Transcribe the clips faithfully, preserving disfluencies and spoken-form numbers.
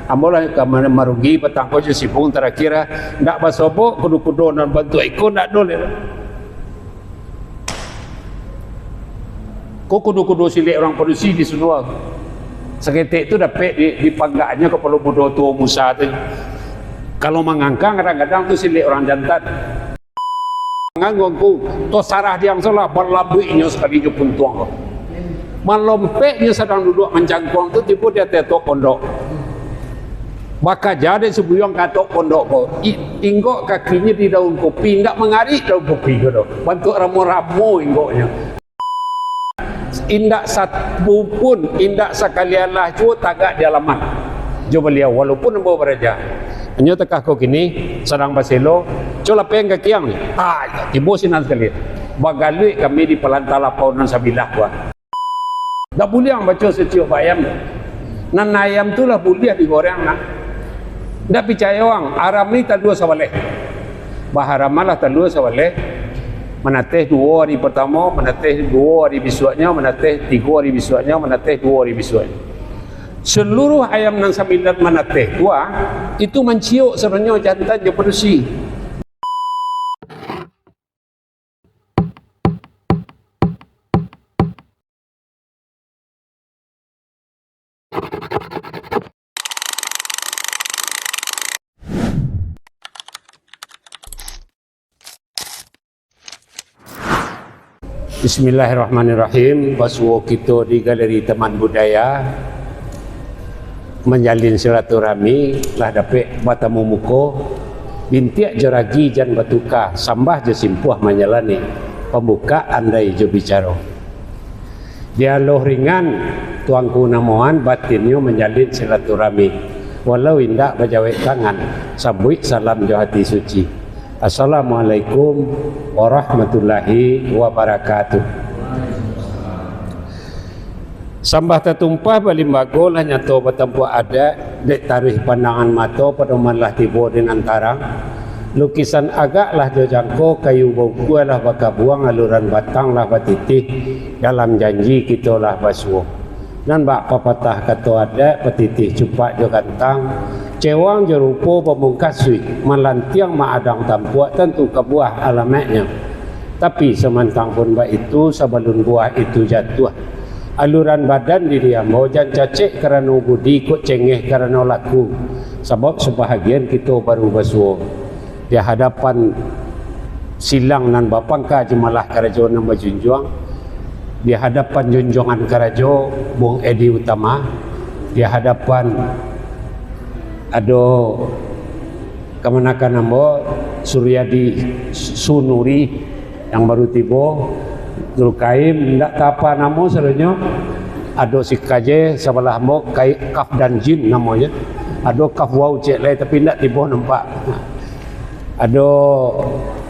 Ambo lah ka ma-, marugi patang ko jo sibung tarakhir lah. Ndak basobok kudo-kudo nan bantuak iko ndak ado lai. Ko kudo-kudo silek urang padusi di Sunua. Saketek tu dapek di, di panggaknyo kapalo budo tuo Musa tu. Kalau mangangkang kadang-kadang tu silek urang jantan. Ngangguang ku, to sarah diang solah, balabuiknyo sakali jo puntuang ko. Malompeknyo sadang duduak mancangkuang tu, tibo di ateh tok pondok. Bakaja dek si Buyuang ka tok pondok ko. I-, inggok kakinyo di daun kopi, indak mangarik daun kopi ko doh. Bantuak ramo-ramo inggoknyo. Indak satu pun, indak sakali alah juo tagak di alamat jo baliau, walaupun ambo baraja. Inyo takah ko kini, sadang baselo, "Co lapehkan kakiang ni." Ah, tibo sinan sakali. Bagaluik kami di palanta lapau nan sabilah ko. Ndak buliah baco saciok baayam. Nan ayam tu lah buliah digoreng nah. Ndak picayo ang, aram ni talua sabaleh. Baharamlah talua sabaleh, manateh duo ari partamo, manateh duo ari bisuaknyo, manateh tigo ari bisuaknyo, manateh duo ari bisuaknyo. Saluruah ayam nan sambilan manateh tu, ah, itu manciok sadonyo jantan jo padusi. Bismillahirrahmanirrahim. Basuo kito di Galeri Taman Budaya manjalin silaturahmi, lah dapek batamu muko, bintiak jo ragi jan batuka, sambah jo simpuah manjalani, pambukak andai jo bicaro. Dialog ringan, Tuangku namoan, batinnyo manjalin silaturahmi, walau indak bajawek tangan, sambuik salam jo hati suci. Assalamualaikum warahmatullahi wabarakatuh. Sambah tatumpah balimbago lah nyato batampuak adat, dek taruih pandangan mato padoman lah tibo di nan tarang. Lukisan agak lah jo jangko, kayu baukua lah bakabuang, aluran batang lah batitih, dalam janji kito lah basuo. Nan bak papatah kato adat, patitih cupak jo gantang, cewang jo rupo pamungkasuik, malantiang maadang tampuak, tantu ka buah alamaiknyo. Tapi samantang pun baitu, sabalun buah itu jatuah, aluran badan diri ambo jan cacek karano budi, kok cengeh karano laku, sabab sabahagian kito baru basuo. Di hadapan silang nan bapangka, jamalah karajo nan bajunjuang, di hadapan junjuangan karajo Bung Edi Utama, di hadapan ado kamanakan ambo, Suryadi Sunuri, yang baru tibo, Zulkaim, indak tapa namo sadonyo, ado si Kaje sabalah ambo, Kai-, Kaf dan Jin namonyo, ado Kaf Wau ciek lai, tapi indak tibo nampak. Ado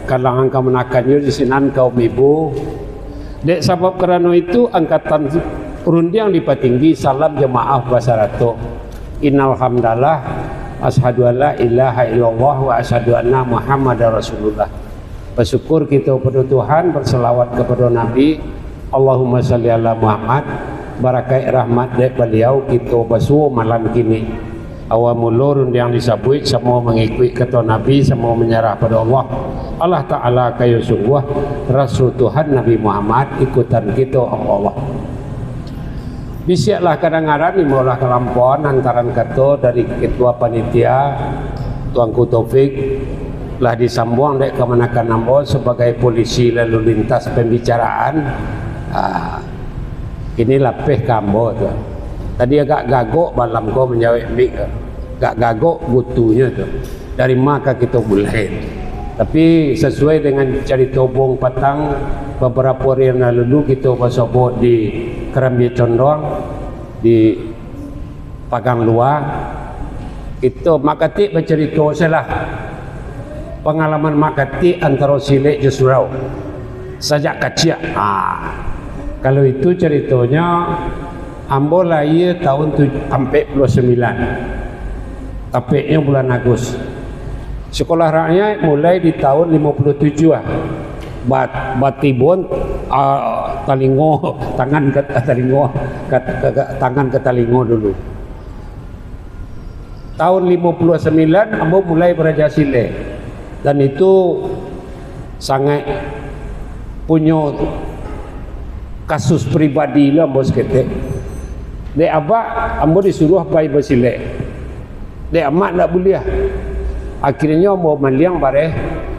kalangan kamanakan juo di sinan, kaum ibu. Dek sabab karano itu, angkatan rundiang dipatinggi, salam jo maaf basarato. Innal hamdalah, asyhadu an la ilaha illallah wa asyhadu anna Muhammadar Rasulullah. Basyukur kito pado Tuhan, basalawat kapado Nabi. Allahumma shalli ala Muhammad. Barakaik rahmat dek Baliau kito basuo malam kini. Awal mulo rundiang disabuik, samo mangikuik kato Nabi, samo manyarah pado Allah. Allah Ta'ala kayo sungguah, Rasul Tuhan Nabi Muhammad, ikutan kito, Allah. Bisiaklah kadangaran, imbaulah kalampauan, antaran kato dari Ketua Panitia, Tuanku Taufik, lah disambuang dek kamanakan ambo sabagai polisi lalu lintas pambicaraan. Ah, kini lapeh ka ambo tu. Tadi agak gagok balam ko manjawek mik tu. Agak gagok gutunyo tu. Dari ma ka kito mulai? Tapi sasuai dengan carito Bung Patang, babarapo ari nan lalu kito basobok di Karambia Condong, di Pagang Lua, kito Mak Katik bacarito sajolah pangalaman Mak Katik antaro silek jo surau sajak kaciak. Ah, kalau itu caritonyo, ambo lahia tahun tuj-, ampek puluah sambilan, tapeknyo bulan Agus. Sikolah rakyat mulai di tahun limo puluah tujuah ah. Bat-, batibon, ah, talingo, tangan ka, talingo, ka, ka, ka, tangan ka talingo dulu. Tahun limo puluah sambilan, ambo mulai baraja silek. Dan itu sangaik punyo kasus pribadi lo ambo saketek. Dek abak, ambo disuruah pai basilek. Dek amak ndak buliah. Akhirnyo ambo maliang bareh,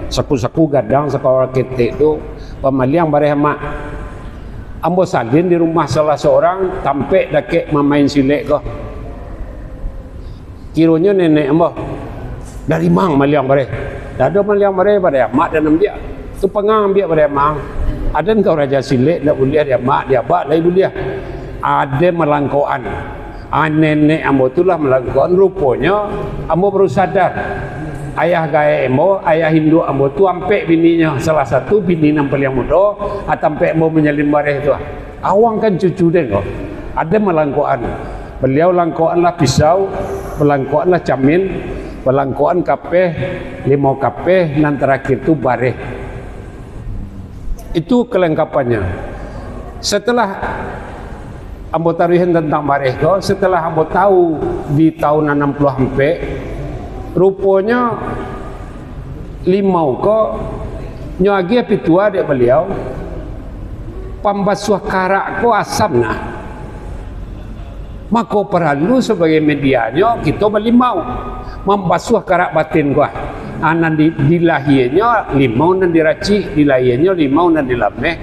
saku-saku gadang sakawal ketek tu, pamaliang bareh amak. Ambo salin di rumah salah saurang, tampek dakek mamain silek ko. Kironyo nenek ambo, "Dari mang maliang bareh?" "Dak ado maliang bareh, bareh amak den ambiak." "Tu pangang ambiak bareh mang. Aden ka baraja silek, ndak buliah di amak, di abak lai buliah." Aden malangkoan. Ah, nenek ambo tu lah malangkoan. Ruponyo ambo baru sadar. Ayah gaek ambo, ayah induak ambo tu ampek bininyo. Salah satu bini nan paliang mudo, ah, tampek ambo manyalin bareh tu, ah. Awang kan cucu den ko. Aden malangkoan. Baliau langkoanlah pisau, balangkoanlah camin, balangkoan kapeh, limau kapeh, nan tarakhir tu bareh. Itu kelengkapannyo. Setelah ambo taruihan tantang bareh ko, setelah ambo tahu di tahun anam puluah ampek, ruponyo limau ko nyo agiah pituah dek baliau, pambasuah karak ko asam nah. Mako paralu sabagai medianyo kito balimau, mambasuah karak batin ko ah. Ah, nan di, di lahianyo limau nan diracik, di lahianyo limau nan dilameh,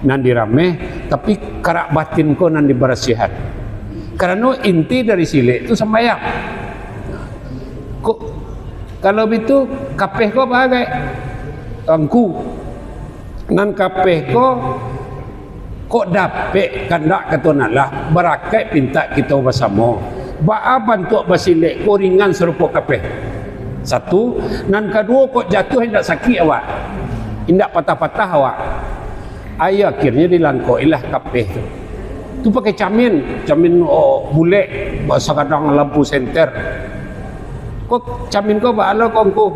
nan dirameh, tapi karak batin ko nan dibarasiahan. Karano inti dari silek tu sambayang. Ko, kalau bitu, kapeh ko apo agak? Angku. Nan kapeh ko, kok dapek kandak ka Tuhan Allah, barakaik pintak kito basamo. Baa bantuak basilek ko ringan sarupo kapeh? Satu, nan kaduo, kok jatuah indak sakik awak, indak patah-patah awak. Ai, akhirnyo dilangkoilah kapeh tu. Tu pakai camin, camin, oh, bulek, sagadang lampu senter. Ko camin ko baa lo ko, Angku?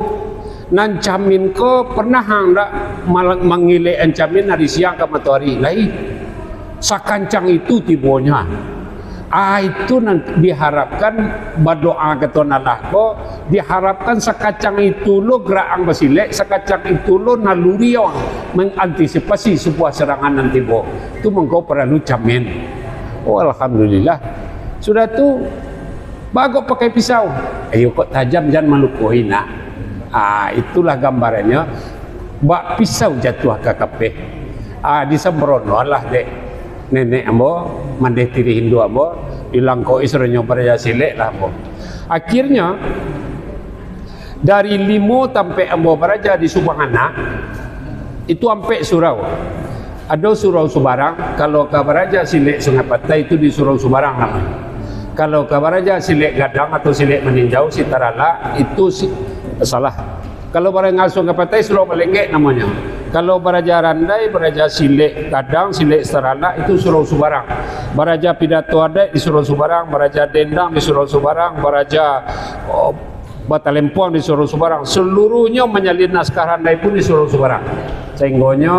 Nan camin ko pernah ang dak mal-, mangilek an camin ari siang ka matoari? Lai. Sakancang itu tibonyo. Ah, itu nan diharapkan, badoa ka Tuhan Allah ko, diharapkan sakacang itu lo gerak ang basilek, sakacang itu lo naluri ang mangantisipasi sabuah sarangan nan tibo. Tu mangko paralu camin. Oh, alhamdulillah. Sudah tu, bagok pakai pisau. Ayo kok tajam, jan malukoi nak. Ah, itulah gambarannyo. Bak pisau jatuah ka kapeh. Ah, disambronolah dek nenek ambo, mandeh tirih induak ambo, dilangkoi suruahnyo baraja silek lah ambo. Akhirnyo, dari limo tampek ambo baraja di Subang Anak, itu ampek surau. Ado surau Subarang, kalau ka baraja silek Sungai Patai itu di Surau Subarang namonyo. Kalau ka baraja silek gadang atau silek maninjau, Sitaralak, itu si-, salah. Kalau baraja Sungai Patai, Surau Balenggek namonyo. Kalau baraja randai, baraja silek gadang, silek Sitaralak, itu Surau Subarang. Baraja pidato adaik di Surau Subarang, baraja dendang di Surau Subarang, baraja, oh, batalempuang di Surau Subarang, saluruhnyo manyalin naskah randai pun di Surau Subarang. Sahinggonyo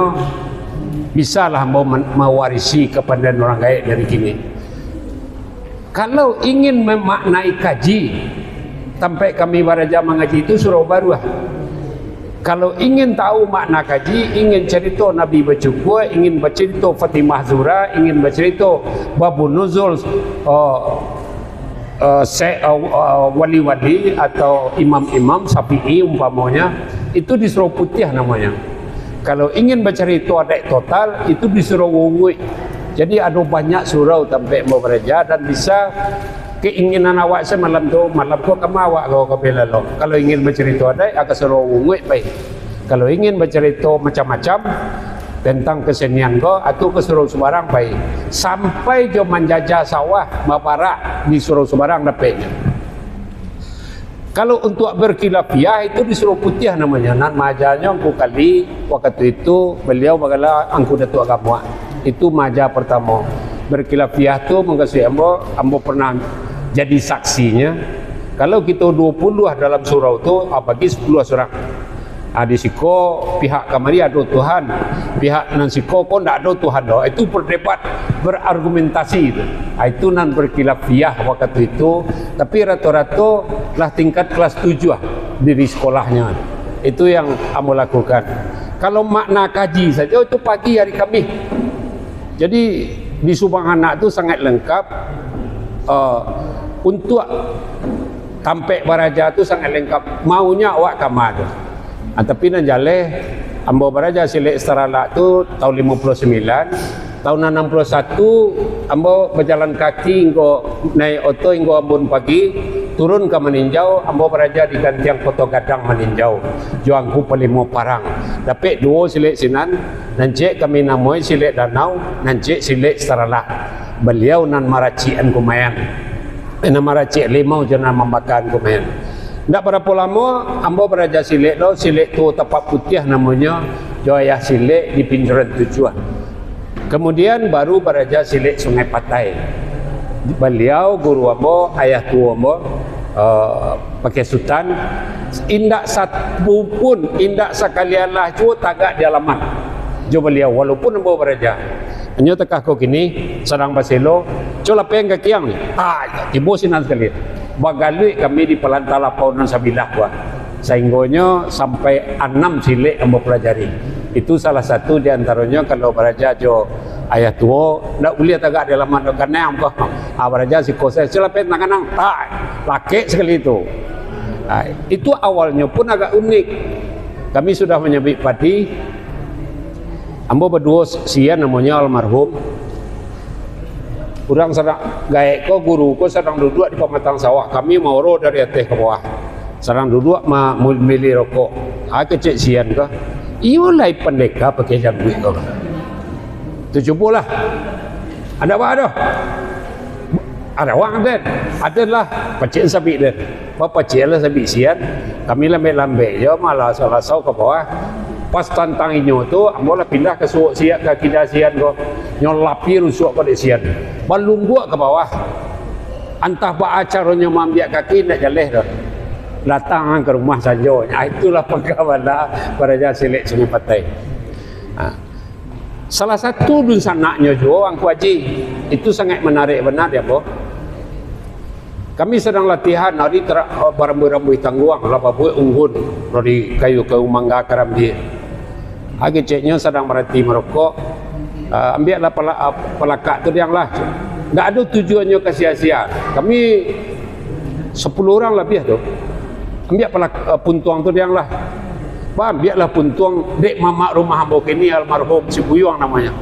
bisalah ambo man-, mawarisi kapandaian urang gaek dari kini. Kalau ingin memaknai kaji, tampek kami baraja mangaji itu Surau Baruah. Kalau ingin tahu makna kaji, ingin carito Nabi bacukua, ingin bacarito Fatimah Zura, ingin bacarito Babun Nuzul, oh, eh, se-, eh, eh, wali-wali atau imam-imam Syafi'i umpamonyo, itu di Surau Putiah namonyo. Kalau ingin bacarito adaik total, itu di Surau Wunguik. Jadi, ado banyak surau tampek ambo baraja, dan bisa keinginan awak samalam tu, malam tu kama awak ka Kopi Lalok. Kalau ingin bacarito adaik, ka Surau Wunguik pai. Kalau ingin bacarito macam-macam tentang kesenian ko, atu ka Surau Subarang pai. Sampai jo manjajah sawah, baparak di Surau Subarang dapeknyo. Kalau untuak berkilafiah, itu di Surau Putiah namonyo. Nan maajanyo Angku Kali, wakatu itu baliau bagala Angku Datuak Gamuak. Itu maaja partamo. Berkilafiah tu mukasuik ambo, ambo pernah jadi saksinyo. Kalau kito duo puluah dalam surau tu, ah, bagi sapuluah surang. Ah, di siko pihak kamari ado Tuhan, pihak nan siko ko ndak ado Tuhan doh. Itu berdebat, berargumentasi itu. Ah, itu nan berkhilafiyah waktu itu. Tapi rato-rato lah tingkat kelas tujuah di, di sekolahnyo. Itu yang ambo lakukan. Kalau makna kaji sajo itu pagi hari Kamih. Jadi di Subang Anak tu sangat lengkap, eh, untuk tampek baraja tu sangat lengkap. Maunya awak kama tu. Ah, tapi nan jaleh, ambo baraja silek Staralak tu tahun limo puluah sambilan, tahun anam puluah satu ambo bajalan kaki hinggo naiak oto hinggo Ambon Pagi, turun ka Maninjau, ambo baraja di Gantiang Koto Gadang Maninjau, jo Angku Palimo Parang. Dapek duo silek sinan, nan ciek kami namoi silek danau, nan ciek silek Staralak. Baliau nan maracikan kumayan. Eh, nan maracikan limau jo nan mambakan kumayan. Ndak barapo lamo, ambo baraja silek lo, silek Tuo Tapak Putiah namonyo, jo ayah silek di Pincuran Tujuah. Kemudian baru baraja silek Sungai Patai. Baliau guru ambo, ayah tuo ambo, eh, Pakai Sutan, indak satu pun, indak sakali alah juo tagak di alamat jo baliau, walaupun ambo baraja. Inyo takah ko kini, sadang baselo, "Co lapehkan kaki ang." Ah, tibo sinan sakali. Bagaluik kami di palanta lapau nan sabilah tu, ah. Sainggonyo sampai anam silek ambo palajari. Itu salah satu di antaronyo, kalau baraja jo ayah tuo, ndak buliah tagak di alamat tu, kanai ko. Ah, baraja siko sajo, "Co lapehkan tangan ang." Tak, lakek sakali tu. Ah, itu awalnyo pun agak unik. Kami sudah manyabik padi, ambo baduo sian namonyo almarhum. Urang sadang, gaek ko, guru ko sadang duduak di pamatang sawah. Kami maoro dari ateh ka bawah. Sadang duduak ma-, mu-, mamilih rokok. Ah, kecek sian ko. Iyo lai pandeka pakai jangguik ko. Tu cubolah. Ado apo doh? Ado wang, aden. Aden lah, pacik sabik den. Bapacik lah sabik sian. Kami lambek-lambek jo, malasau-lasau ka bawah. Pas tantang inyo tu, ambo lah pindah ka suok sian, ka kida sian ko. Nyo lapih rusuak ko dek sian. Balungguak ka bawah. Antah baa caronyo maambiak kaki, ndak jaleh doh. Datang ka rumah sanjo. Ah, itulah panggabalah baraja silek Sungai Patai. Ha. Salah satu dunsanaknyo juo Angku Aji. Itu sangaik manarik bana di ambo. Kami sadang latihan, ari tara-, barambuih-rambuih tangguang, lah babuek unggun dari kayu-kayu mangga karambia. Ah, keceknyo sadang baranti marokok. Ah, ambiaklah pala-, ah, palakak tu diang lah. Ndak ado tujuannyo ka sia-sia. Kami sapuluah urang labiah tu. Ambiak palak-, ah, puntuang tu diang lah. Bah, ambiaklah puntuang dek mamak rumah ambo kini, almarhum si Buyuang namonyo.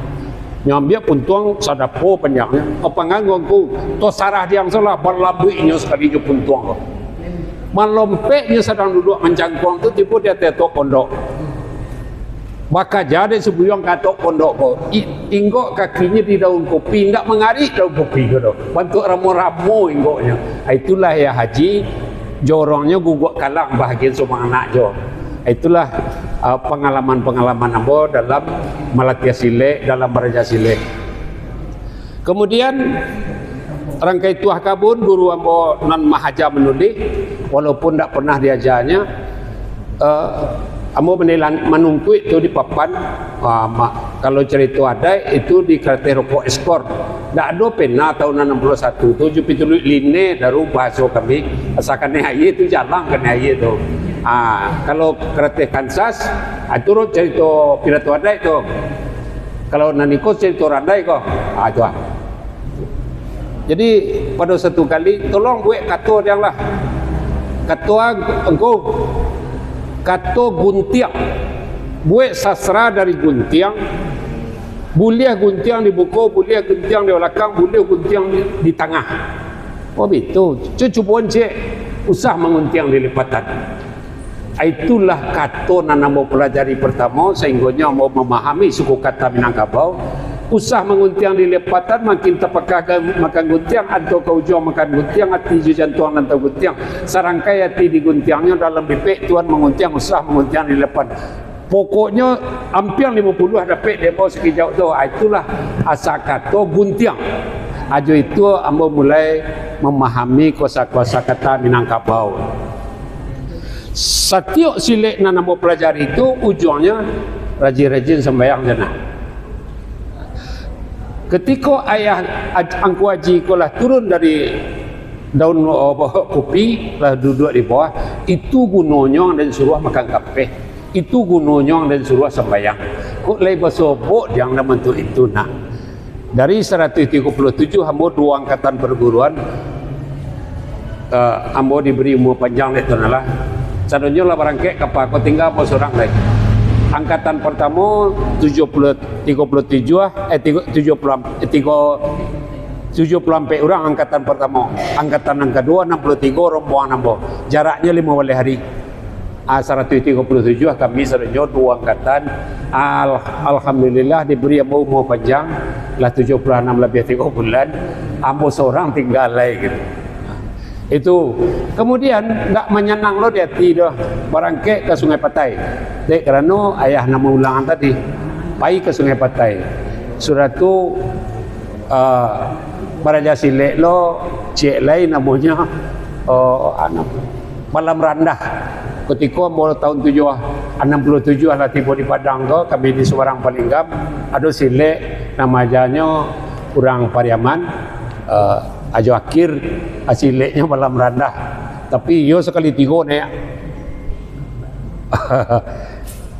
Nyo ambiak puntuang sadapo panjangnyo. Apa nganggu angku? Tosarah diang salah, balabuik inyo sakali jo puntuang ko. Malompek inyo sadang duduak mancangkuang tu, tibo di ateh atok pondok. Bakaja dek si Buyuang ka atok pondok ko. I-, inggok kakinyo di daun kopi, indak mangarik daun kopi ko doh. Bantuak ramo-ramo inggoknyo. Ah, itulah Yah Haji, jorongnyo guguak kalang bahagian Subang Anak jo. Itulah, ah, pangalaman-pangalaman ambo dalam malatiah silek, dalam baraja silek. Kemudian, Rangkai Tuah Kabun, guru ambo nan mahaja manulih, walaupun ndak pernah diajanyo, ah, ambo manilan-, manungkuik tu di papan, ah, ma-, kalau carito adaik itu di karateh rokok Ekspor. Ndak ado pena tahun anam puluah satu tu, jo pituluik linen daru bahaso kami, asa kanai aia tu, jalang kanai aia tu. Ah, kalau karateh Kansas, ah, turun carito pidato adaik tu. Kalau nan iko carito randai ko. Ah, itu ah. Jadi, pado satu kali, tolong buek kato diang lah. Kato ang-, angku, kato guntiang. Buek sastra dari guntiang. Buliah guntiang di muko, buliah guntiang di balakang, buliah guntiang di, di tangah. Oh, bitu. Cu-, cubo encik, usah manguntiang di lipatan. Itulah kato nan ambo palajari partamo, sainggonyo ambo mamahami suku kata Minangkabau. Usah manguntiang di lipatan, makin tapakah ga-, makan guntiang, anto ka ujuang makan guntiang, ati jo jantuang nan taguntiang. Sarangkai ati diguntiangnyo dalam bipek, tuan manguntiang, usah manguntiang di lipatan. Pokoknyo, ampiang limo puluah dapek dek ambo sakijauak tu. Ah, itulah asa kato guntiang. Ah, jo itu ambo mulai mamahami kosa-kosa kata Minangkabau. Satiok silek nan ambo palajari tu, ujuangnyo rajin-rajin sambayang jo nah. Katiko ayah Aj-, Angku Aji ko lah turun dari daun, oh, kopi, lah duduak di bawah, itu gunonyo ang den suruah makan kapeh, itu gunonyo ang den suruah sambayang. Kok lai basobok diang nan bantuak itu nah. Dari saratuih tigo puluah tujuah, ambo duo angkatan perguruan, eh, ambo diberi umua panjang dek Tuhan Allah. Sadonyo lah barangkek kapa ko, tingga ambo surang lai. Angkatan partamo tujuah puluah, tigo puluah tujuah, eh, tigo, tujuah puluah am-, eh, tigo, tujuah puluah ampek urang angkatan partamo. Angkatan nan kaduo, anam puluah tigo rombongan ambo. Jaraknyo limo baleh hari. Ah, saratuih tigo puluah tujuah kami sadonyo duo angkatan. Al-, alhamdulillah diberi ambo umua panjang, lah tujuah puluah anam labiah tigo bulan, ambo sorang tingga lai gitu. Itu, kemudian, ndak manyanang lo di ati doh, barangkek ka Sungai Patai. Dek karano ayah nan maulangan tadi, pai ka Sungai Patai. Sudah tu, ah, baraja silek lo, ciek lai namonyo, oh, anu, Balam Randah. Kutiko ambo taun tujuah, anam puluah tujuah lah tibo di Padang ko, kami di Subarang Palinggam, ado silek, namo ajanyo urang Pariaman, eh, Ajo Akir, sileknyo Balam Randah. Tapi iyo sakali tigo naiak.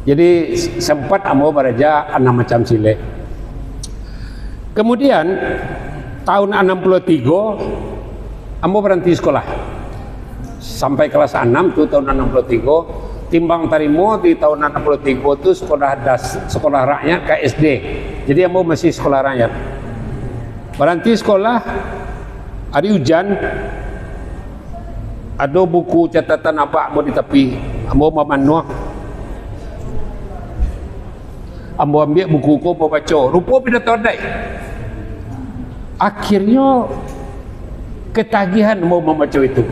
Jadi, sempat ambo baraja anam macam silek. Kemudian, tahun anam puluah tigo, ambo baranti sekolah. Sampai kelas anam tu, tahun anam puluah tigo, timbang tarimo di tahun anam puluah tigo tu sekolah das-, sekolah rakyat ka S D. Jadi, ambo masih sekolah rakyat. Baranti sekolah, hari ujan, ado buku catatan abak ambo di tapi. Ambo mamanuah. Ambo ambiak buku ko, ambo baco. Rupo pidato adaik. Akhirnyo, ketagihan ambo mambaco itu.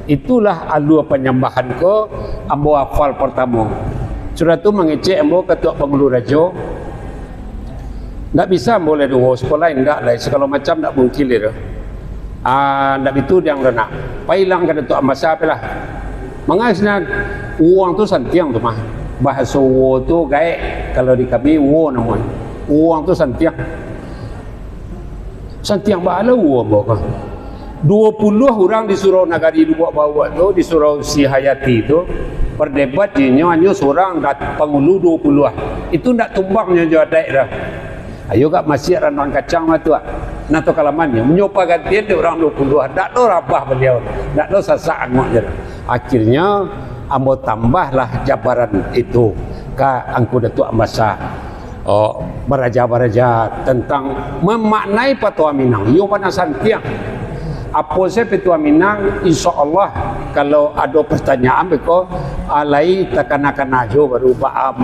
Itulah alua panyambahan ko ambo hafal partamo. Sudah tu mangecek ambo ka Tuak Pangulu Rajo. Ndak bisa ambo lai duo, sekolah indak lai, sagalo macam ndak mungkin lai tu. Ah, ndak bitu diang tu nak. Pailah ka Datuak Ambasa, pailah. Manga sinan, uwong tu santiang tu mah. Bahaso uwo tu gaek, kalau di kami uwo namonyo. Uwong tu santiang. Santiang baa lo uwo ambo ko. Duo puluah urang di surau nagari Lubuak Bawak tu, di surau si Hayati tu, berdebat jo inyo, hanyo surang dat-, pangulu duo puluah. Itu ndak tumbang nyo jo adaik doh. Ayo gak masiak randang kacang mah tu, ah. Nah, tu kalamannyo. Manyopa gantian dek urang duo puluah. Ndak lo rabah baliau. Ndak lo sasak angoknyo doh. Akhirnyo, ambo tambahlah jabaran itu ka Angku Datuak Ambasa. Oh, baraja-baraja tentang memaknai Patoa Minang. Iyo bana santiang. Apo se Patoa Minang, insya Allah, kalau ado pertanyaan beko, ah, lai takana-kana jo baru ba-, am,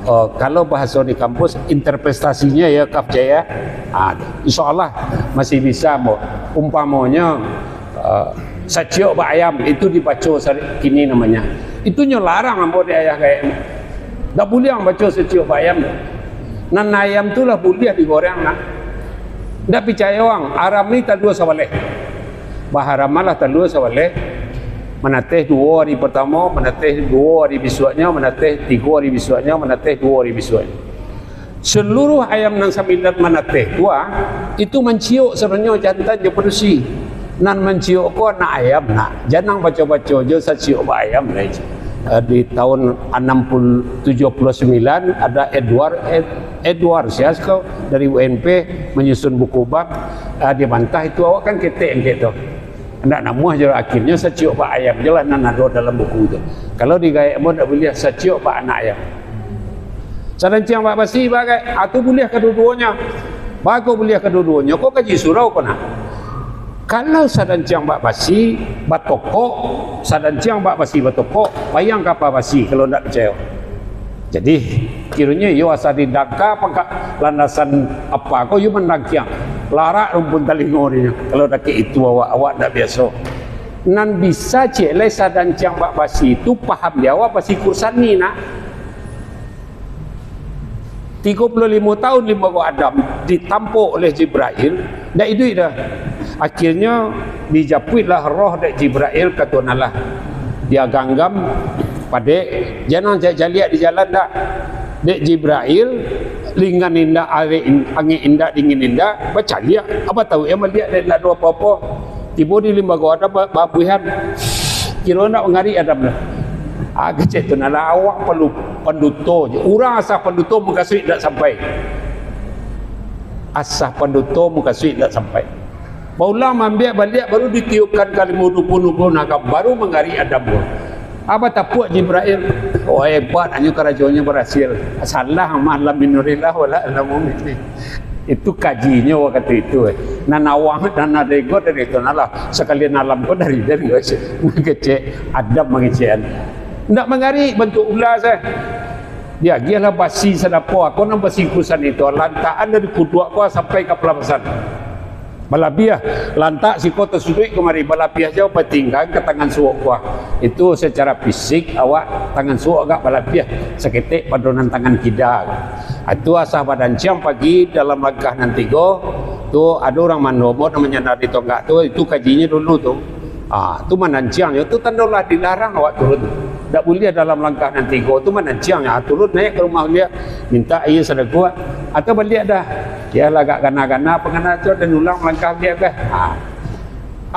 oh, kalau bahaso di kampus, interpretasinyo ya, Kak Jaya. Ah, insya Allah masih bisa, ambo. Umpamonyo, ah, saciok bak ayam, itu dibaco sa-, kini namonyo. Itu nyo larang ambo di ayah gaek. Ndak buliah ang baco saciok bak ayam tu. Nan ayam tu lah buliah digoreng, nak. Ndak picayo ang, aram ni talua sabaleh. Baharamlah talua sabaleh. Manateh duo hari partamo, manateh duo hari bisuaknyo, manateh tigo hari bisuaknyo, manateh duo hari bisuaknyo. Saluruh ayam nan sambilan manateh tu, ah, itu manciok sadonyo jantan jo padusi. Nan manciok ko anak ayam, nak. Jan ang baco-baco jo saciok bak ayam lai. Eh, di tahun anam puluh, tujuah puluah sambilan, ada Edward, Ed-, Edward Sias ko dari U N P manyusun buku bab, eh, dia bantah itu, awak kan ketek angkek tu. Ndak namuah jo, akhirnyo saciok bak ayam je lah nan ado dalam buku tu. Kalau di gaek ambo ndak buliah, saciok bak anak ayam. Sadanciang bak basi, bak gaek, ah, tu buliah kaduo-duonyo. Baa kok buliah kaduo-duonyo, kok kaji surau ko nah. Kalau sadanciang bak basi batokok, sadanciang bak basi batokok, paiang kapa basi kalau ndak picayo. Jadi, kironyo iyo asa didangka pangka-, landasan apa ko iyo mandangkiang. Larak rumpun talingo dinyo, kalau dakek itu awak, awak ndak biaso. Nan bisa ciek lai sadanciang bak basi tu paham di awak basi Kursani, nak. Tigo puluah limo tahun limbago Adam ditampok oleh Jibrail, ndak iduik doh. Akhirnyo dijapuiklah roh dek Jibrail ka Tuhan Allah. Diaganggam, Padek, jan caliak-caliak di jalan dak. Dek Jibrail, lingan indak, arek in-, angek indak, dingin indak, bacaliak. Apo tahu iyo maliek dek indak ado apo-apo. Tibo di limbago Adam ba-, babuihan. Kiro indak mangarik Adam dah. Ah, kecek tu nah lah, awak perlu panduto je. Urang asa panduto mukasuik indak sampai. Asa panduto mukasuik indak sampai. Baulang maambiak baliak, baru ditiupkan kalimah dubu-dubu naga, baru mangarik Adam tu. Ah, batapuak Jibrail. Oh, hebat, hanyo karajonyo barasil. Salah mah, lam minurillah wala lam mu'minin. Itu kajinyo wakatu itu, eh. Nan awang, nan ado dari itu, nah lah. Sakalian alam ko dari, dari, nah, kecek, Adam mangecekan. Ndak mangarik bantuak ula, sah. Diagiahlah basi sadapo, ako nan basingkusan itu, lantakan dari kuduak ko sampai ka palabasan. Balabiah, lantak siko tasuduik kamari, balabiah jo patinggang ka tangan suok ko. Itu secara fisik awak tangan suok agak balabiah, saketek pado nan tangan kida. Itu asa badanciang pagi dalam langkah nan tigo. Tu ado urang mando mo nan manyandar di tonggak tu, itu kajinyo dulu tu. Ah, tu mananciangnyo tu tando lah dilarang awak turun. Ndak buliah dalam langkah nan tigo tu mananciangnyo. Ah, turun naiak ka rumah baliak, mintak aia sadaguak, atau baliak dah. Yo lah agak gana-gana pangana tu, dan ulang langkah baliak dah. Ah.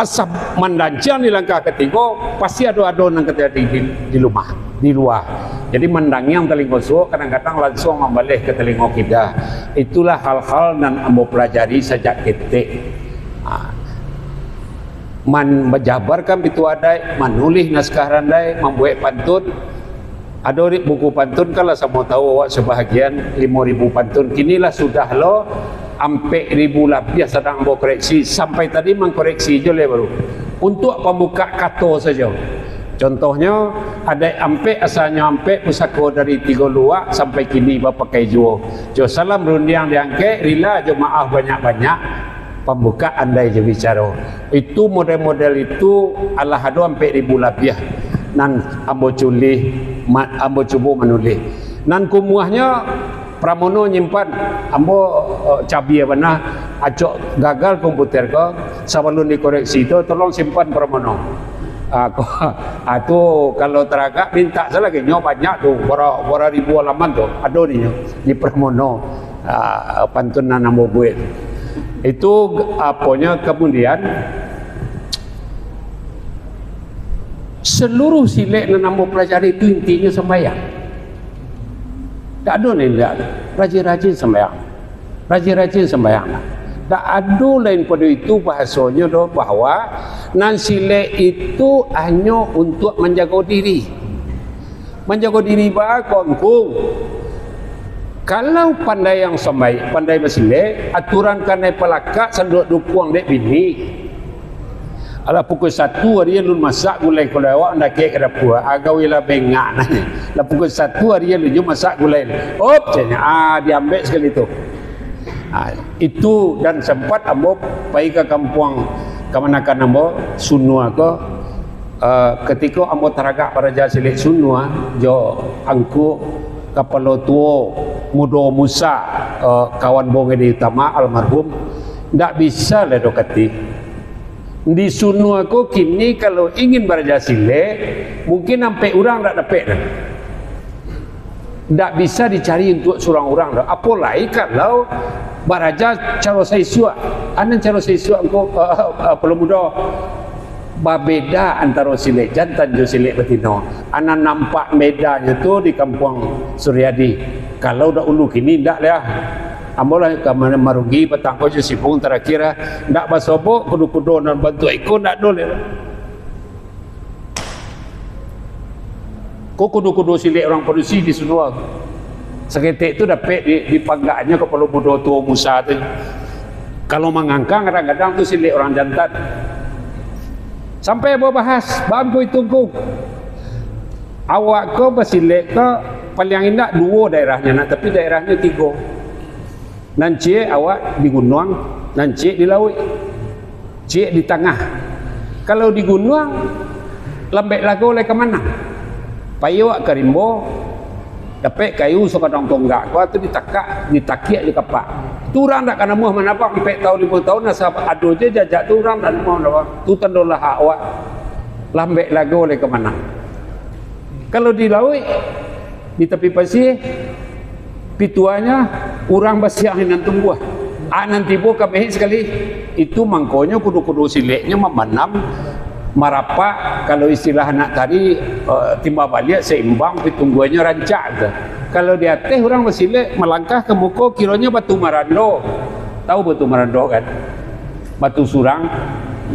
Asa mandanciang di langkah katigo, pasti ado-ado nan ka tajadi di, di rumah, di lua. Jadi mandangiang talingo suok, kadang-kadang lansuang mambaleh ka talingo kida. Itulah hal-hal nan ambo palajari sajak ketek. Ah. Man-, manjabarkan pituah adaik, manulih naskah randai, mambuek pantun. Ado di buku pantun kan lah samo tahu awak sabahagian, limo ribu pantun. Kini lah sudah lo, ampek ribu labiah sadang ambo koreksi. Sampai tadi mangkoreksi jo lai baru. Untuak pambukak kato sajo. Contohnyo, adaik ampek, asalnyo ampek, pusako dari tigo luak, sampai kini bapakai juo. Jo salam rundiang diangkek, rila jo maaf banyak-banyak. Pambukak andai jo bicaro. Itu model-model itu alah ado ampek ribu labiah nan ambo culih, ma-, ambo cubo manulih. Nan kumuahnyo, Pramono nyimpan, ambo, eh, cabiak bana, acok gagal komputer ko, sabalun dikoreksi tu, tolong simpan Pramono. Ah, ko, ah, tu kalau taragak, mintak sajo lai, nyo banyak tu, bara, bara ribu alaman tu, ado di nyo, di Pramono. Ah, pantun nan ambo buek tu. Itu aponyo, kemudian, seluruh silek nan ambo pelajari tu intinyo sambayang. Dak ado nan indak. Rajin-rajin sambayang. Rajin-rajin sambayang. Dak ado lain pado itu bahasonyo doh, bahwa nan silek itu hanyo untuak manjago diri. Manjago diri baa ko, Angku? Kalau pandai yang sambayang, pandai basilek, aturan kanai palakak, sanduak dukuang dek bini. Alah, pukul satu ari alun masak gulai, kalau awak mandakek ka dapua, agak wilah bengak nah. Lah pukul satu ari alun nyo masak gulai. Op, caknyo, ah, diambek sakali tu. Ah, itu dan sempat ambo pai ka kampuang kamanakan ambo, Sunua ko. Ah, katiko ambo taragak baraja silek Sunua jo angku kapalo tuo Mudo Musa, ah, kawan Bong Edi Utama almarhum, ndak bisa lai dokati. Di Sunua ko kini kalau ingin baraja silek, mungkin ampek urang ndak dapek doh. Ndak bisa dicari untuak surang urang doh. Apo lai kalau baraja caro saisuak. Anan caro saisuak angku, eh, eh, eh, Pulo Mudo. Babeda antaro silek jantan jo silek batino. Anan nampak bedanyo tu di Kampuang Suryadi. Kalau dahulu, kini ndak lah. Ambo lah ka ma-, marugi batangko jo sibung tarakhir lah. Ndak basobok kudo-kudo nan bantuak iko ndak ado lai. Ko kudo-kudo silek urang padusi di Sunua. Saketek tu dapek di, dipanggaknyo kapalo Mudo tuo Musa tu. Kalau mangangkang kadang-kadang tu silek urang jantan. Sampai babahas, bangku itu ngku. Awak ko basilek ko paliang indak duo daerahnyo nak, tapi daerahnyo tigo. Nan ciek awak di gunuang, nan ciek di lauik, ciek di tangah. Kalau di gunuang, lambek lago lai ka manang. Pai awak ka rimbo, dapek kayu sakadang tonggak ko, tu ditakak, ditakiak jo kapak. Tu urang ndak ka namuah manabang, ampek taun, limo taun, asa ado je jajak tu, urang ndak namuah manabang. Tu tando lahak awak, lambek lago lai ka manang. Kalau di lauik, di tapi pasie, pituahnyo urang basiang nan tumbuah. Ah, nan tibo ka mehik sakali. Itu mangkonyo kudo-kudo sileknyo mamanam, marapak, kalau istilah anak tari, eh, timba baliak saimbang, pitungguannyo rancak tu. Kalau di ateh urang basilek, malangkah ka muko, kironyo batu marando. Tahu batu marando, kan? Batu surang,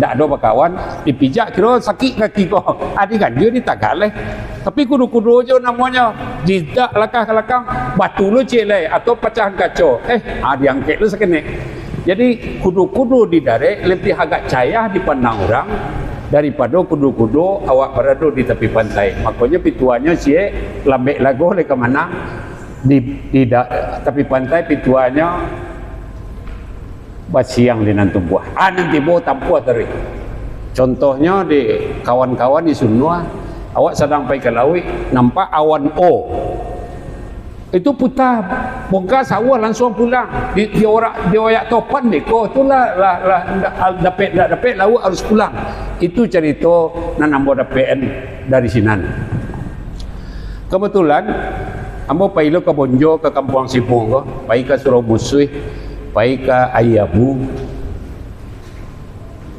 ndak ado bakawan, dipijak kiro sakik kaki ko. Ah, diganjua, ditagak lai. Tapi kudo-kudo jo namonyo, jidak langkah ka balakang, batu lo ciek lai, atau pacahan kaco. Eh, ah, diangkek lo sakenek. Jadi, kudo-kudo di darek lebih agak cayah dipandang urang daripado kudo-kudo awak barado di tapi pantai. Makonyo pituahnyo ciek, lambek lagoh lai ka manang, di, di da-, tapi pantai pituahnyo basiang di nan tumbuah. Ah, nan tibo tampuah taruih. Contohnyo di kawan-kawan di Sunua, awak sadang pai ka lauik, nampak awan O. Itu puta, bongka sawah langsuang pulang. Di, di orak, di oyak topan dek ko, tu lah, lah, lah, ndak, dapek, ndak dapek, lauak harus pulang. Itu carito nan ambo dapekan dari sinan. Kebetulan, ambo pai lo ka Bonjo, ka Kampuang Sibuang ko, pai ka Surau Musuih, pai ka Aia Abu.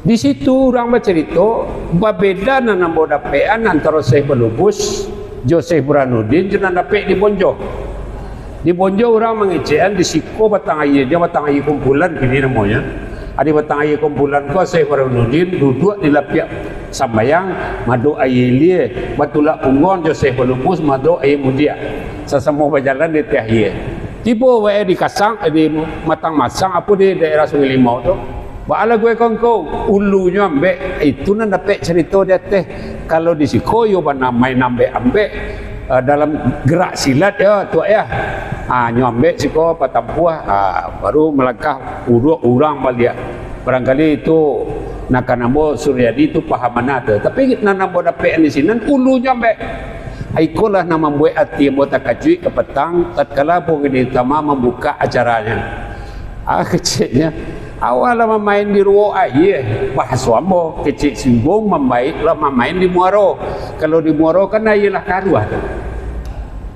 Di situ urang bacarito, babeda nan ambo dapekan antaro Syekh Balubus jo Syekh Burhanuddin jo nan dapek di Bonjo. Di Bonjo urang mangecekan di siko batang aia, jo batang aia kumpulan kini namonyo. Di batang aia kumpulan ko Syekh Burhanuddin duduak di lapiak sambayang, maadok aia ilia, batulak pungguang jo Syekh Balubus maadok aia mudiak. Sasamo bajalan di ateh aia. Tibo bae di Kasang, eh, di Matang Masang, apo di daerah Sungai Limau tu. Baa lagu e kongko, ulunyo ambek, itu nan dapek carito di ateh. Kalau di siko iyo bana main ambek-ambek, eh, dalam gerak silat yo, tuak yo. Ah, nyo ambek siko patampuah, ah, baru malangkah uruak urang baliak. Barangkali itu nan ka ambo Suryadi tu paham bana tu. Tapi nan ambo dapek di sinan ulunyo ambek. Ikolah nan mambuek ati ambo takajuik kapatang, tatkala Bung Edi Utama mambukak acaranyo. Ah, keceknyo, awak lah mamain di ruok aia, bahaso ambo, kecek si Bung mambaik lah mamain di muaro. Kalau di muaro kan aia lah karuah tu.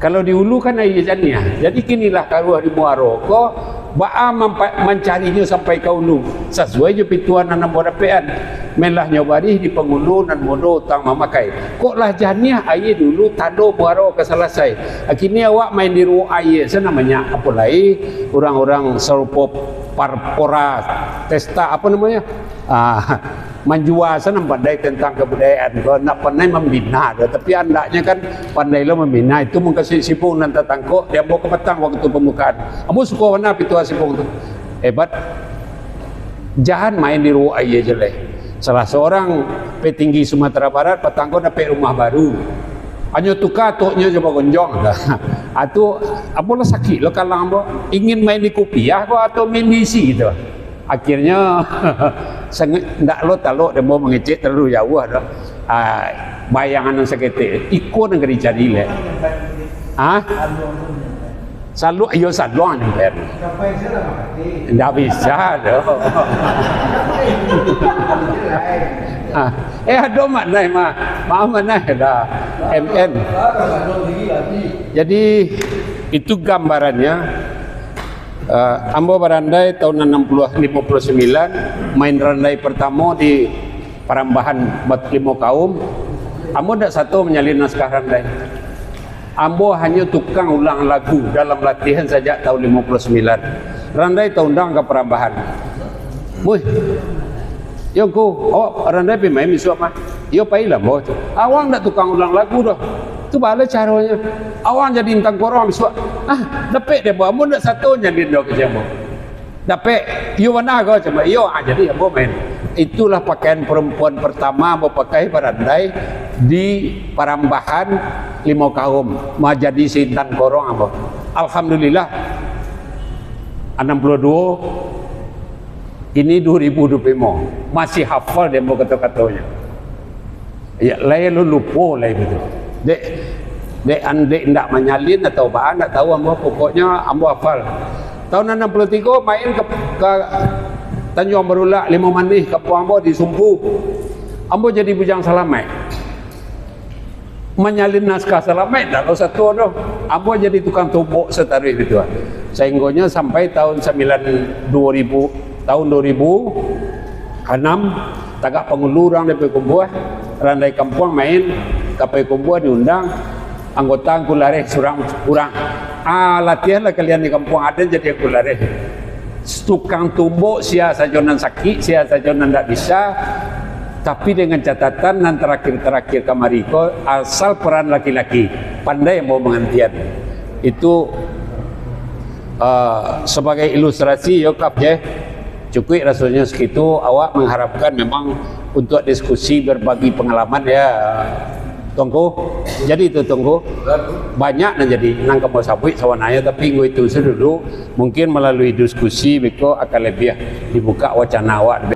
Kalau di ulu kan aia janiah. Jadi kini lah karuah di muaro ko, baa mampa-, mancarinyo sampai ka ulu, sasuai jo pituah nan ambo dapekan. Main lah nyo barih di pangulu, nan mudo utang mamakai. Kok lah janiah aia di ulu, tando muaro ka salasai. Kini awak main di ruok aia, sana banyak apo lai, urang-urang sarupo parpora testa, apo namonyo? Ah, manjua sana pandai tentang kabudayaan. Kalau ndak pandai mambina tu, tapi andaknyo kan pandai lo mambina. Itu mukasuik si Bung nan tatangkok di ambo kapatang waktu pambukaan. Ambo suko bana pituah si Bung tu. Hebat. Jan main di ruok aia je lai. Salah saurang petinggi Sumatera Barat patang ko dapek rumah baru. Hanyo tuka atoknyo jo bagonjong. Ah, tu, ambo lah sakik lo kalang ambo. Ingin main di kupiah ko atau main di isi tu. Akhirnyo, sangaik ndak lo talok dek ambo mangecek talalu jauah doh. Ah, bayangan nan saketek, iko nan ka dicari lai. Hah? Saluang, iyo, saluang nyo bayar. Ndak bisa doh. Ah, eh, ado maknai mah. Maaf, maknai lah. M N. Jadi, itu gambarannyo. Eh, ambo barandai tahun anam puluah, limo puluah sambilan, main randai partamo di Parambahan Batu Limo Kaum. Ambo ndak sato manyalin naskah randai. Ambo hanyo tukang ulang lagu dalam latihan sajak tahun limo puluah sambilan. Randai taundang ka Parambahan. Muih, Yo, Ngku, awak randai pai main bisuak mah? Iyo, pailah ambo tu. Awang ndak tukang ulang lagu doh. Tu baa caronyo? Awang jadi intang korong bisuak. Ah, dapek dek ambo, ambo ndak sato nyalin doh, kecek ambo. Dapek, iyo bana ko, cuma iyo, ah, jadi ambo main. Itulah pakaian perempuan pertama ambo pakai barandai di Parambahan Limo Kaum, manjadi si intang korong ambo. Alhamdulillah, anam puluah duo, Ini duo ribu duo puluah limo, masih hafal dek ambo kato-katonyo. Ya, lai lo lupo lai batua. Dek, dek an-, dek indak manyalin atau baa, indak tahu ambo, pokoknyo ambo hafal. Tahun anam puluah tigo main ka, ka Tanjuang Barulak, Limau Manih, kampuang ambo di Sumpu. Ambo jadi bujang salamaik. Manyalin naskah salamaik, ndak lo satu doh. Ambo jadi tukang tumbok sataruih gitu, ah. Sahinggonyo sampai tahun sambilan, dua ribu, tahun dua ribu anam, tagak pangulu urang dari Payakumbuah, urang dari kampuang main ka Payakumbuah, diundang, anggota Angku Lareh surang urang. "Ah, latihanlah kalian di kampuang aden jadi Angku Lareh." Tukang tumbok, sia sajo nan sakik, sia sajo nan ndak bisa, tapi dengan catatan nan tarakhir-tarakhir kamari ko, asal peran laki-laki, pandai ambo mangantian. Itu, eh, sabagai ilustrasi yo, Kap, je. Cukuik rasonyo sakitu, awak mangharapkan memang untuak diskusi, berbagi pangalaman, ya, Tuangku. Jadi itu, Tuangku. Banyak nan jadi, nan ka ambo sabuik sabananyo, tapi inggo itu sajo dulu. Mungkin malalui diskusi beko akan labiah dibuka wacana awak.